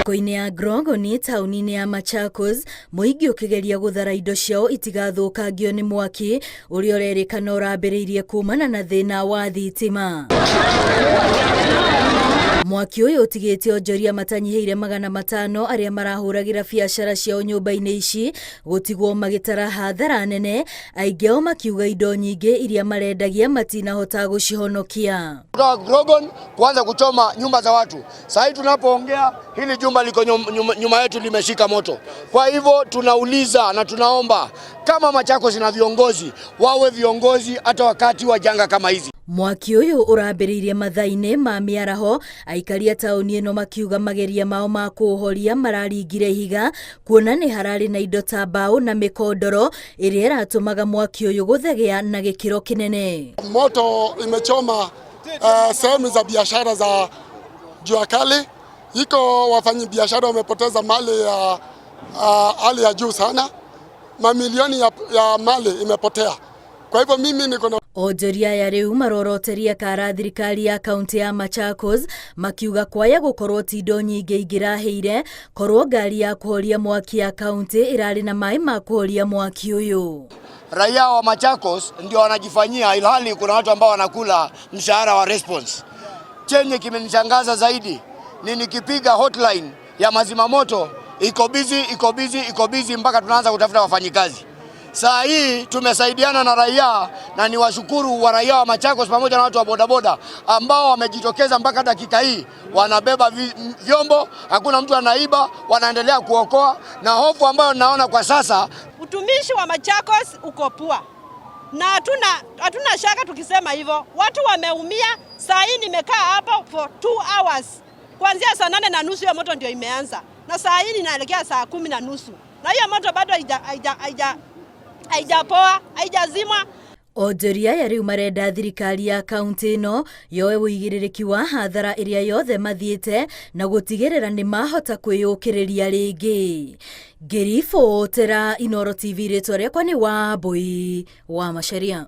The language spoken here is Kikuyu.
Thoko-inĩ ya Grogoni taũni-inĩ ya Machakos, mũingĩ ũkĩgeria gũthara indo ciao itigathũkangio nĩ mwaki ũrĩa ũrerĩkana ũrambĩrĩirie kumana na thĩna wa thitima. Mwaki ũyũ ũtigĩte onjoria matanyihĩire 500 arĩa marahũragĩra biacara ciao nyũmba-inĩ ici gũtigwo magĩtara hathara nene, aingĩ ao makiuga indo nyingĩ iria marendagia matinahota gũcihonokia. Kutoka Grogon kuanza kuchoma nyumba za watu. Sasa hivi tunapoongea hili jumba liko nyuma yetu limeshika moto. Kwa hivyo tunauliza na tunaomba kama Machakos na viongozi wawe viongozi hata wakati wa janga kama hizi. Mwaki ũyũ ũrambĩrĩirie mathaa-inĩ ma mĩaraho, aikari a taũni ĩno makiuga mageria mao ma kũũhoria mararingire ihiga kuona nĩ hararĩ na indo ta mbaũ na mĩkondoro ĩrĩa ĩratũmaga mwaki ũyũ gũthegea na gĩkĩro kĩnene. Moto imechoma sehemu za biashara za jua kali, iko wafanyi biashara wamepoteza mali ya hali ya juu sana, mamilioni ya mali imepotea. Kwa hivyo mimi niko na Onjoria aya rĩu maroroteria kara thirikari ya kaunti ya Machakos makiuga kwaya gũkorwo ti indo nyingĩ ingĩrahĩire korwo ngari ya kũhoria mwaki ya kaunti ĩrarĩ na maĩ ma kũhoria mwaki ũyũ. Raia wa Machakos ndio wanajifanyia, ilhali kuna watu ambao wanakula mshahara wa response. Chenye kimenishangaza zaidi ni nikipiga hotline ya mazima moto iko busy, iko busy, iko busy mpaka tunaanza kutafuta wafanyikazi. Saa hii tumesaidiana na raia na ni washukuru wa raia wa Machakos pamoja na watu wa bodaboda ambao wamejitokeza mpaka dakika hii, wanabeba vyombo, hakuna mtu anaiba, wanaendelea kuokoa, na hofu ambayo naona kwa sasa, utumishi wa Machakos uko poa na hatuna shaka tukisema hivyo. Watu wameumia. Saa hii nimekaa hapa for 2 hours kuanzia saa 8:30 hiyo moto ndio imeanza, na saa hii ninaelekea saa 10:30 na hiyo moto bado haijapoa, haijazimwa. Onjoria aya rĩu marenda thirikari ya kaunti ĩno yoe ũigĩrĩrĩki wa hathara ĩrĩa yothe mathiĩte na gũtigĩrĩra nĩ mahota kwĩyũkĩrĩria rĩngĩ. Ngĩribotera Inooro TV, rĩtwa rĩakwa nĩ Wambui wa Macharia.